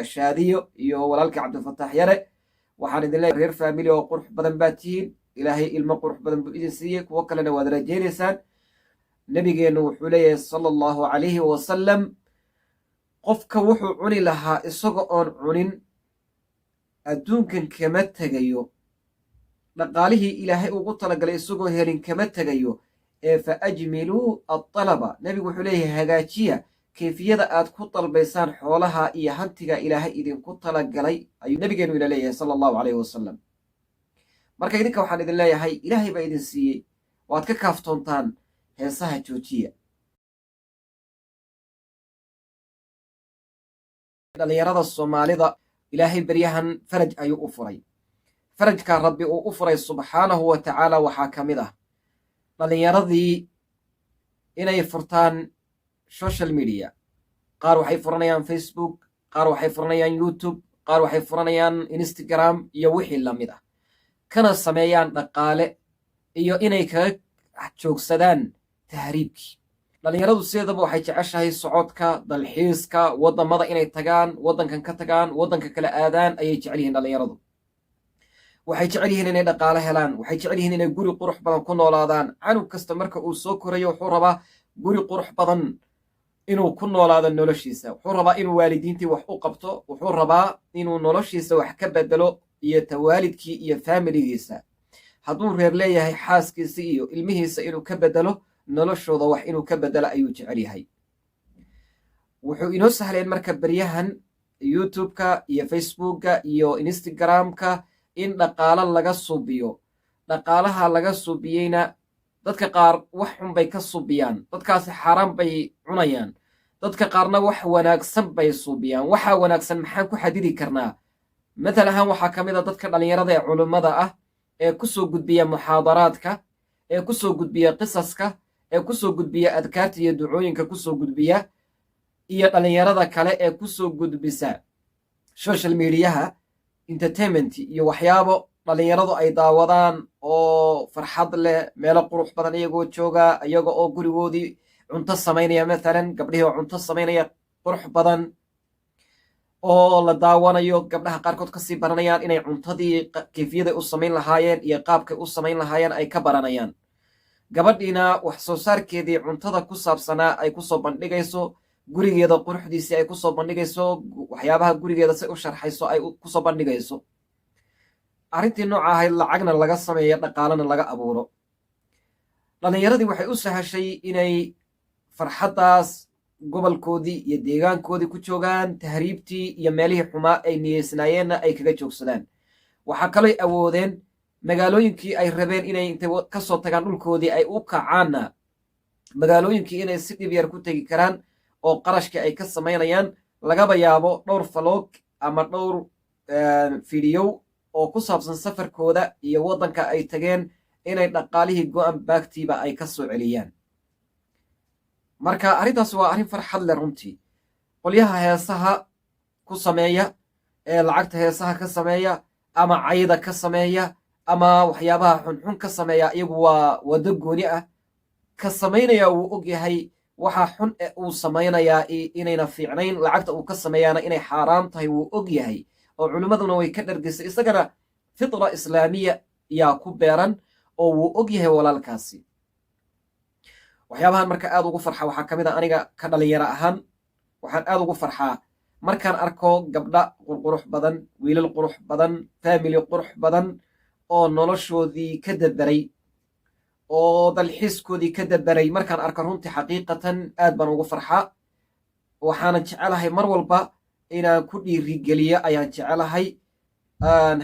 Shaadiyo iyo walaalkii Cabdifataax Yare, waxaan idin leeyahay reer family oo qurux badan baad tihiin. Ilaahay ilmo qurux badan buu idin siiyey, kuwo kalena waad rajaynaysaan. Nabigeennu wuxuu leeyahay, sala Allahu calayhi wasalam, qofka wuxuu cuni lahaa isaga oon cunin adduunkan kama tegayo, dhaqaalihii Ilaahay ugu talagalay isagoo helin kama tegayo ee fa ajmiluu atalaba. Nebigu wuxuu leeyahay, hagaajiya kayfiyada aad ku dalbaysaan xoolaha iyo hantiga Ilaahay idinku talagalay, ayuu nabigeenu ina leeyahay, sala Allahu calayhi wasalam. Marka idinka waxaan idin leeyahay, Ilaahay baa idin siiyey, waad ka kaaftoontaan, heesaha joojiya. Dhalinyarada Soomaalida Ilaahay beryahan faraj ayuu u furay. Farajkaa Rabbi uu u furay, subxaanahu wa tacaala, waxaa ka mid ah dhalinyaradii inay furtaan social media. Qaar waxay furanayaan Facebook, qaar waxay furanayaan YouTube, qaar waxay furanayaan Instagram iyo wixii lamid ah, kana sameeyaan dhaqaale iyo inay kaga joogsadaan tahriibkii. Dhalinyaradu sideedaba waxay jeceshahay socodka, dalxiiska, waddamada inay tagaan, waddankan ka tagaan, waddanka kale aadaan ayay jecel yihiin. Dhalinyaradu waxay jecel yihiin inay dhaqaale helaan, waxay jecel yihiin inay guri qurux badan ku noolaadaan. Canug kasta marka uu soo korayo wuxuu rabaa guri qurux badan inuu ku noolaado noloshiisa, wuxuu rabaa inuu waalidiintii wax u qabto, wuxuu rabaa inuu noloshiisa wax ka bedelo iyo tawaalidkii iyo faamiligiisa. Hadduu reer leeyahay, xaaskiisa iyo ilmihiisa inuu ka bedelo noloshooda, wax inuu ka bedelo ayuu jecel yahay. Wuxuu inoo sahleen marka beryahan YouTube-ka iyo Facebookka iyo Instagramka in dhaqaalo laga subiyo. Dhaqaalaha laga subiyeyna dadka qaar wax xun bay ka subiyaan, dadkaasi xaaraan bay cunayaan. Dadka qaarna wax wanaagsan bay subiyaan. Waxaa wanaagsan maxaan ku xadidi karnaa? Matal ahaan, waxaa ka mid a dadka dhallinyarada ee culummada ah ee ku soo gudbiya muxaadaraadka, ee ku soo gudbiya qisaska, ee ku soo gudbiya adkaarta iyo ducooyinka ku soo gudbiya, iyo dhallinyarada kale ee ku soo gudbisa social mediaha entertainment iyo waxyaabo dhallinyaradu ay daawadaan oo farxad leh, meelo qurux badan iyagoo jooga, iyaga oo gurigoodii cunto samaynaya, mathalan gabdhihii oo cunto samaynaya qurux badan oo la daawanayo, gabdhaha qaarkood kasii baranayaan inay cuntadii kayfiyaday u samayn lahaayeen iyo qaabkay u samayn lahaayeen ay ka baranayaan, gabadhiina wax soo saarkeedii cuntada ku saabsanaa ay kusoo bandhigayso, gurigeeda quruxdiisii ay kusoo bandhigayso, waxyaabaha gurigeeda say u sharxayso ay kusoo bandhigayso. Arrintii nooca ahayd lacagna laga sameeyo, dhaqaalena laga abuuro. Dhallinyaradii waxay u sahashay inay farxaddaas gobolkoodii iyo deegaankoodii ku joogaan, tahriibtii iyo meelihii xumaa ay niyeysnaayeenna ay kaga joogsadaan. Waxaa kalooy awoodeen magaalooyinkii ay rabeen inay intay kasoo tagaan dhulkoodii ay u kacaanna, magaalooyinkii inay si dhib yar ku tegi karaan oo qarashkii ay ka samaynayaan. Lagaba yaabo dhowr vlog ama dhowr fidiyow oo ku saabsan safarkooda iyo waddanka ay tageen inay dhaqaalihii go-an baagtiiba ay ka soo celiyaan. Marka arrintaas waa arrin farxad leh runtii. Qolyaha heesaha ku sameeya ee lacagta heesaha ka sameeya ama cayda ka sameeya ama waxyaabaha xunxun ka sameeya, iyagu waa waddo gooni ah. Ka samaynaya wuu og yahay waxa xun ee uu samaynayaa inayna fiicnayn, lacagta uu ka sameeyaana inay xaaraam tahay wuu og yahay, oo culimmaduna way ka dhargisay. Isagana fitra islaamiya yaa ku beeran oo wuu og yahay walaalkaasi. Waxyaabahan marka aad ugu farxa waxaa ka mid a, aniga ka dhalinyaro ahaan waxaan aad ugu farxaa markaan arko gabdha qurqurux badan, wiilal qurux badan, family qurux badan oo noloshoodii ka daberay oo dalxiiskoodii ka daberay. Markaan arko, runtii xaqiiqatan aad baan ugu farxaa. Waxaanan jecelahay mar walba inaan ku dhiirigeliyo ayaan jecelahay.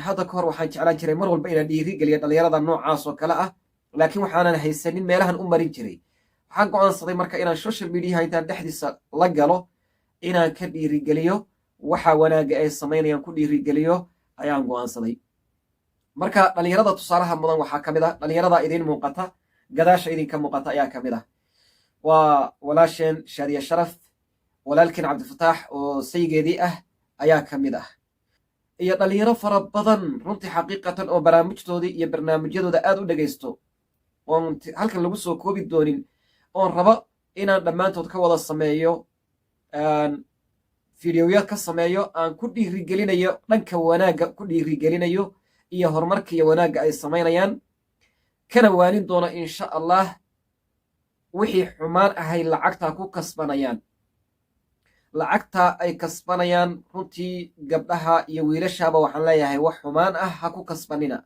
Hadda ka hor waxaan jeclaan jiray mar walba inaan dhiirigeliyo dhalinyarada noocaas oo kale ah, laakiin waxaanan haysanin meelahan u marin jiray. Waxaan go'aansaday marka inaan social mediaha intaan dhexdiisa la galo inaan ka dhiirigeliyo, waxa wanaagga ay samaynayaan ku dhiirigeliyo ayaan go'aansaday. Marka dhalinyarada tusaalaha mudan waxaa ka mid ah dhalinyarada idiin muuqata, gadaasha idinka muuqata ayaa ka mid ah. Waa walaasheen Shaadiye Sharaf, walaalkeen Cabdifataax oo saygeedii ah ayaa ka mid ah, iyo dhalinyaro fara badan runtii xaqiiqatan oo barnaamijtoodii iyo barnaamijyadooda aad u dhegaysto, oon halkan lagu soo koobi doonin, oon rabo inaan dhammaantood ka wada sameeyo. Fideoya ka sameeyo aan ku dhiirigelinayo dhanka wanaagga, ku dhiirigelinayo iyo horumarka iyo wanaagga ay samaynayaan, kana waanin doono, insha Allah, wixii xumaan ahay lacagtaa ku kasbanayaan. Lacagtaa ay kasbanayaan, runtii gabdhaha iyo wiilashaaba waxaan leeyahay, wax xumaan ah ha ku kasbanina.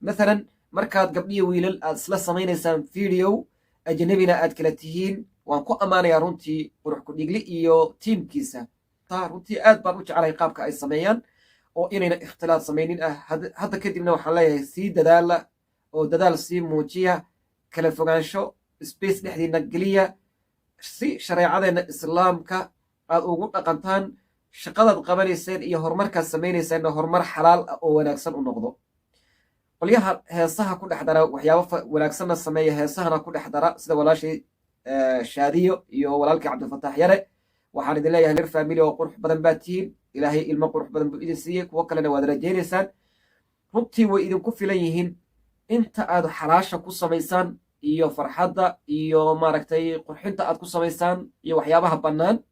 Mathalan, markaad gabdhiyo wiilal aad isla samaynaysaan video, ajnabina aad kala tihiin, waan ku ammaanayaa runtii Qurux Kudhigli iyo tiimkiisa. Runtii aad baan u jeclahay qaabka ay sameeyaan oo inayna ikhtilaad samaynin ah. Hadda kadibna waxaan leeyahay, sii dadaala oo dadaal sii muujiya, kala fogaansho, space dhexdiina geliya, si shareecadeenna Islaamka aad ugu dhaqantaan. Shaqadaad qabanayseen iyo horumarkaad samaynaysaanna horumar xalaal ah oo wanaagsan u noqdo. Qolyaha heesaha ku dhex dara, waxyaabo wanaagsanna sameeya, heesahana ku dhex dara, sida walaashay Shaadiyo iyo walaalkii Cabdilfataax Yare, waxaan idin leeyahay, reer family oo qurux badan baad tihiin. Ilaahay ilmo qurux badan buu idin siiyey, kuwo kalena waad rajaynaysaan. Runtii way idinku filan yihiin inta aad xalaasha ku samaysaan iyo farxadda iyo, maaragtay, qurxinta aad ku samaysaan iyo waxyaabaha bannaan.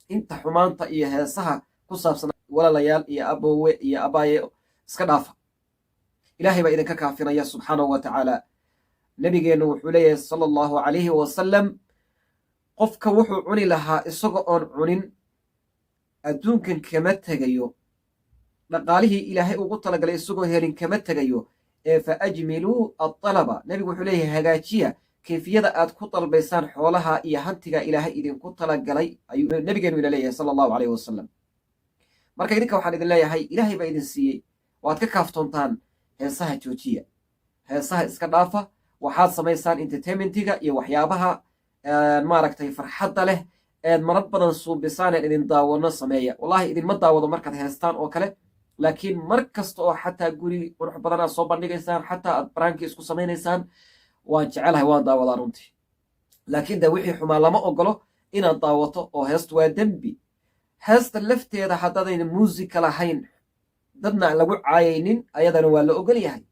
Inta xumaanta iyo heesaha ku saabsan, walaalayaal iyo abowe iyo abaaye, iska dhaafa. Ilaahay baa idinka kaafinaya, subxaanahu wa tacaala. Nabigeennu wuxuu leeyahay, sala Allahu calayhi wasalam, qofka wuxuu cuni lahaa isaga oon cunin adduunkan kama tegayo, dhaqaalihii Ilaahay ugu talagalay isagoo helin kama tegayo. Ee fa ajmiluu atalaba, nebigu wuxuu leeyahay, hagaajiya kayfiyada aad ku dalbaysaan xoolaha iyo hantiga Ilaahay idinku talagalay, ayuu nabigeenu ina leeyahay, sala Allahu calayhi wasalam. Marka idinka waxaan idin leeyahay, Ilaahay baa idin siiyey, waad ka kaaftoontaan. Heesaha joojiya, heesaha iska dhaafa. Waxaad samaysaan entertainmentiga iyo waxyaabaha, maaragtay, farxadda leh eed marar badan suubisaan een idin daawano sameeya. Wallahi, idinma daawado markaad heestaan oo kale, laakiin mar kasta oo xataa guri qurux badan aad soo bandhigaysaan, xataa aad pranki isku samaynaysaan, waan jecelahay, waan daawadaa runtii. Laakiin de wixii xumaa lama ogolo inaad daawato, oo heestu waa dembi. Heesta lafteeda haddaadayna muusika lahayn, dadna aan lagu caayaynin, ayadana waa la ogol yahay,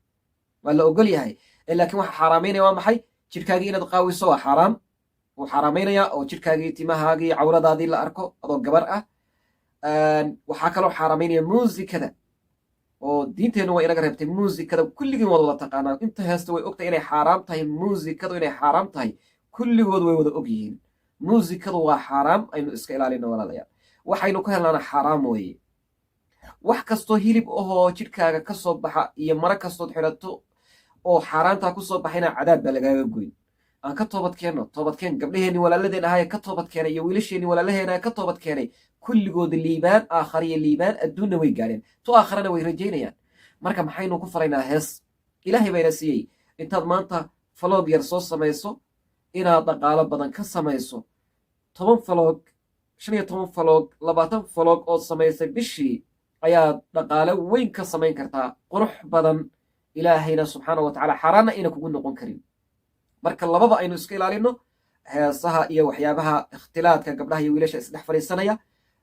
waa la ogol yahay. Laakiin waxa xaaraamaynaya waa maxay? Jidhkaagii inaad qaawiso waa xaaraam, wuu xaaraamaynaya, oo jidhkaagii, timahaagii, cawradaadii la arko adoo gabar ah. Waxaa kaloo xaaraamaynaya muusikada, oo diinteennu waa inaga reebtay muusikada. Kulligiin waad wada taqaanaa, inta heesta way ogtahay inay xaaraam tahay muusikadu. Inay xaaraam tahay kulligood way wada og yihiin. Muusikadu waa xaaraam, aynu iska ilaalino, walaalayaal. Waxaynu ka helnaana xaaraam weeye. Wax kastoo hilib ahoo jidhkaaga ka soo baxa iyo maro kastood xidhato oo xaaraantaa ku soo baxayna, cadaab baa lagaaga goyn. Aan ka toobad keenno, toobadkeen. Gabdhaheenni walaaladeen ahaaye ka toobad keenay iyo wiilasheenni walaalaheena ka toobad keenay, kulligood liibaan aakhariyo liibaan adduunna way gaadheen, tu aakharana way rajaynayaan. Marka maxaynu ku falaynaa hees? Ilaahay bayna siiyey. Intaad maanta vlog yar soo samayso, inaad dhaqaalo badan ka samayso, 10 vlog, 15 vlog, 20 vlog ood samaysay bishii, ayaad dhaqaalo weyn ka samayn kartaa, qurux badan, Ilaahayna subxaana wa tacala xaaraanna ayna kugu noqon karin. Marka lababa aynu iska ilaalino, heesaha iyo waxyaabaha ikhtilaadka gabdhaha iyo wiilasha isdhex fadhiisanaya.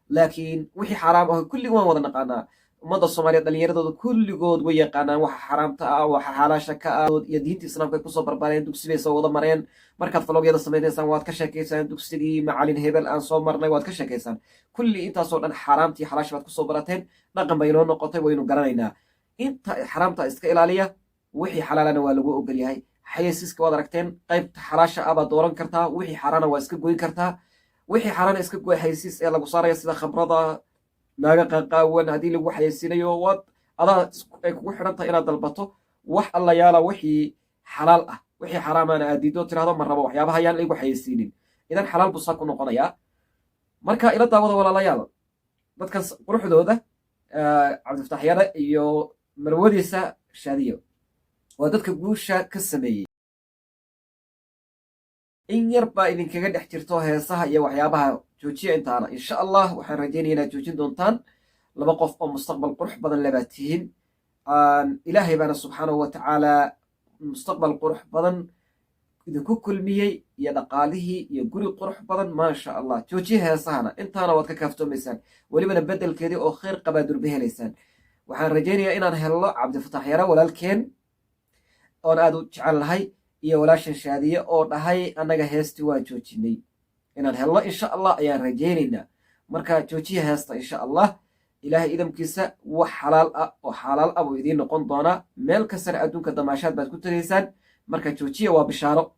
Laakiin wixii xaaraam ah kulligood waan wada naqaanaa. Ummadda Soomaaliyeed dhallinyaradooda kulligood way yaqaanaan waxa xaaraamta ah, waxa xalaasha ka ah, iyo diinta Islaamka ay kusoo barbaareen, dugsi bay soo wada mareen. Markaad vlogyada samaynaysaan, waad ka sheekaysaan dugsigii macalin hebel aan soo marnay, waad ka sheekaysaan. Kulli intaasoo dhan xaaraamtii xalaasha baad kusoo barateen, dhaqan bay inoo noqotay, waynu garanaynaa. Inta xaraamta iska ilaaliya, wixii xalaalana waa lagu ogol yahay. Xayeysiiska waad aragteen, qaybta xalaasha ah baad dooran kartaa, wixii xaaraana waa iska goyn kartaa. Wixii xaaraana iska goy. Xayeysiis ee lagu saaraya sida khamrada, naaga qaqaawan haddii lagu xayeysiinayo, waad adaa ay kugu xidhan tahay inaad dalbato wax allayaala wixii xalaal ah, wixii xaraamaana aad diiddo, tirahdo ma rabo waxyaabaha yaan laygu xayeysiinin. Idan xalaal buu saa ku noqonayaa. Marka ila daawada, walaalayaal, dadkan quruxdooda, Cabdifataax Yare iyo marwadiisa Shaadiyo, waa dadka guusha ka sameeyey. In yar baa idinkaga dhex jirto heesaha iyo waxyaabaha, joojiya intaana. Insha Allah waxaan rajaynaya inaad joojin doontaan. Laba qof oo mustaqbal qurux badan lebaad tihiin. Ilaahay baana subxaanahu wa tacaala mustaqbal qurux badan idinku kulmiyey, iyo dhaqaalihii iyo guri qurux badan, maasha Allah. Joojiya heesahana, intaana waad ka kaaftoomaysaan, welibana beddelkeedii oo khayr qabaa durbe helaysaan. Waxaan rajaynayaa inaan helno Cabdifataax Yare walaalkeen oon aad u jecel lahay iyo walaashan Shaadiye oo dhahay annaga heestii waan joojinay, inaan helno insha Allah ayaan rajaynaynaa. Marka joojiya heesta, insha Allah. Ilaahay idamkiisa wax xalaal ah oo xalaal ah buu idiin noqon doonaa. Meel kastana adduunka damaashaad baad ku tegaysaan. Marka joojiya, waa bishaaro.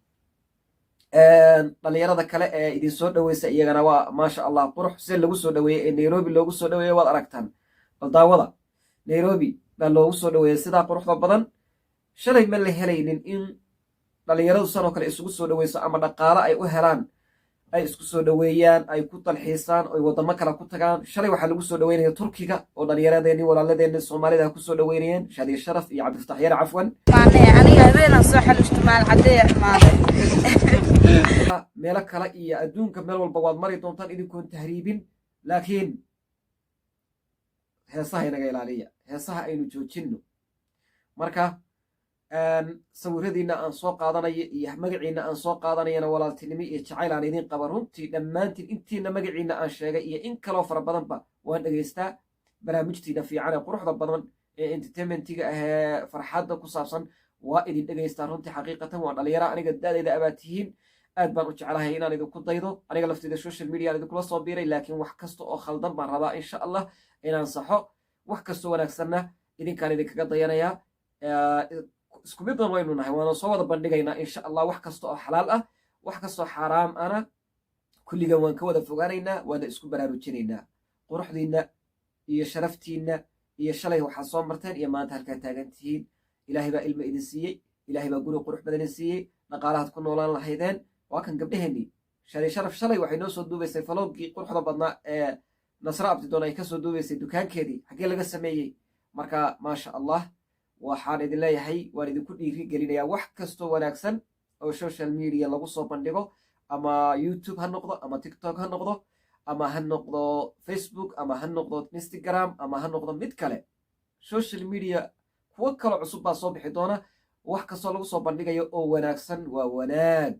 Dhalinyarada kale ee idin soo dhoweysa iyagana waa maasha Allah. Qurux sida lagu soo dhoweeyey ee Nairobi loogu soo dhoweeyey waad aragtaan. Bal daawada, Nairobi baa loogu soo dhoweeyey sidaa quruxda badan. Shalay ma la helaynin in dhalinyaradu sanoo kale isugu soo dhoweyso ama dhaqaalo ay u helaan, ay isku soo dhoweeyaan, ay ku dalxiisaan, oy waddamo kale ku tagaan. Shalay waxaa lagu soo dhoweynaya Turkiga oo dhallinyaradeenni, walaaladeenni Soomaalida ku soo dhoweynayeen, Shaadiye Sharaf iyo Cabdifatax Yare, cafwan. Aniga habeenaan soo xaluushta, maal caddeeya imaaday. Meelo kale iyo adduunka meel walba waad mari doontaan idinkoon tahriibin, laakiin heesaha inaga ilaaliya, heesaha aynu joojinno. Marka sawiradiina aan soo qaadanayo iyo magaciina aan soo qaadanayana, walaaltinimo iyo jacayl aan idin qaba runtii. Dhammaantiin intiina magaciina aan sheegay iyo in kaloo fara badanba waan dhegaystaa barnaamijtiina fiican ee quruxda badan ee entertainmentiga ahee farxadda ku saabsan. Waa idin dhegaystaa runtii, xaqiiqatan. Waa dhalinyaro aniga da'dayda abaad tihiin. Aad baan u jeclahay inaan idinku daydo. Aniga lafteyda social media aan idinkula soo biiray, laakiin wax kasta oo khaldan baan rabaa, insha Allah, inaan saxo. Wax kastoo wanaagsanna idinkaan idinkaga dayanayaa. Isku middan waynu nahay, waana soo wada bandhigaynaa, insha Allah. Wax kasta oo xalaal ah, wax kastoo xaaraam ana, kulligan waan ka wada fogaanaynaa, waana isku baraarujinaynaa. Quruxdiinna iyo sharaftiinna iyo shalay waxaad soo marteen iyo maanta halkaa taagan tihiin. Ilaahay baa ilma idin siiyey, Ilaahay baa guri qurux badan idin siiyey, dhaqaalahaad ku noolaan lahaydeen. Waa kan gabdheheenii. Shalay Sharaf shalay waxay noo soo duubaysay vlogii quruxda badnaa ee Nasre Abdidoon ay kasoo duubaysay dukaankeedii xaggee laga sameeyey. Marka maasha Allah, waxaan idin leeyahay, waan idinku dhiiri gelinayaa wax kastoo wanaagsan oo social media lagu soo bandhigo, ama YouTube ha noqdo, ama TikTok ha noqdo, ama ha noqdo Facebook, ama ha noqdo Instagram, ama ha noqdo mid kale social media. Kuwo kaloo cusub baa soo bixi doona. Wax kastoo lagu soo bandhigayo oo wanaagsan waa wanaag.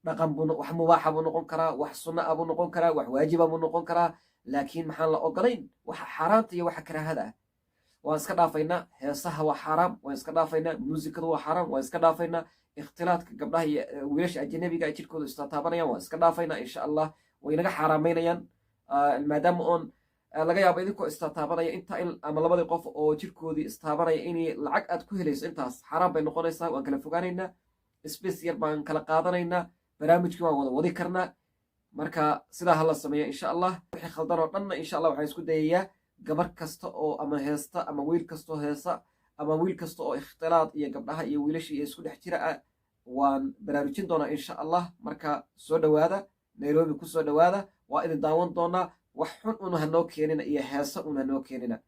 Dhaqan buu, wax mubaaxa buu noqon karaa, wax sunna ah buu noqon karaa, wax waajiba buu noqon karaa. Laakiin maxaan la ogolayn? Waxa xaaraanta iyo waxa karaahada ah waan iska dhaafaynaa. Heesaha waa xaaraam, waan iska dhaafaynaa. Muusikadu waa xaaraam, waan iska dhaafaynaa. Ikhtilaadka gabdhaha iyo wiilasha ajanabiga ay jirkooda istataabanayaan waan iska dhaafaynaa, insha Allah. Way naga xaaraamaynayaan, maadaama oon laga yaabo idinkoo istataabanaya inta in ama labadii qof oo jirkoodii istaabanaya inay lacag aad ku helayso. Intaas xaaraan bay noqonaysaa. Waan kala fogaanaynaa, space yar baan kala qaadanaynaa, barnaamijkii waan wada wadi karnaa. Marka sidaa hala sameeya, insha Allah. Wixii khaldan oo dhanna, insha Allah, waxaan isku dayayaa gabar kasta oo ama heesta, ama wiil kastoo heesa, ama wiil kasta oo ikhtilaad iyo gabdhaha iyo wiilasha iyo isku dhex jira ah, waan baraarujin doonaa, insha Allah. Marka soo dhowaada, Nairobi ku soo dhowaada, waa idin daawan doonaa. Wax xun una hanoo keenina iyo heesa una hanoo keenina.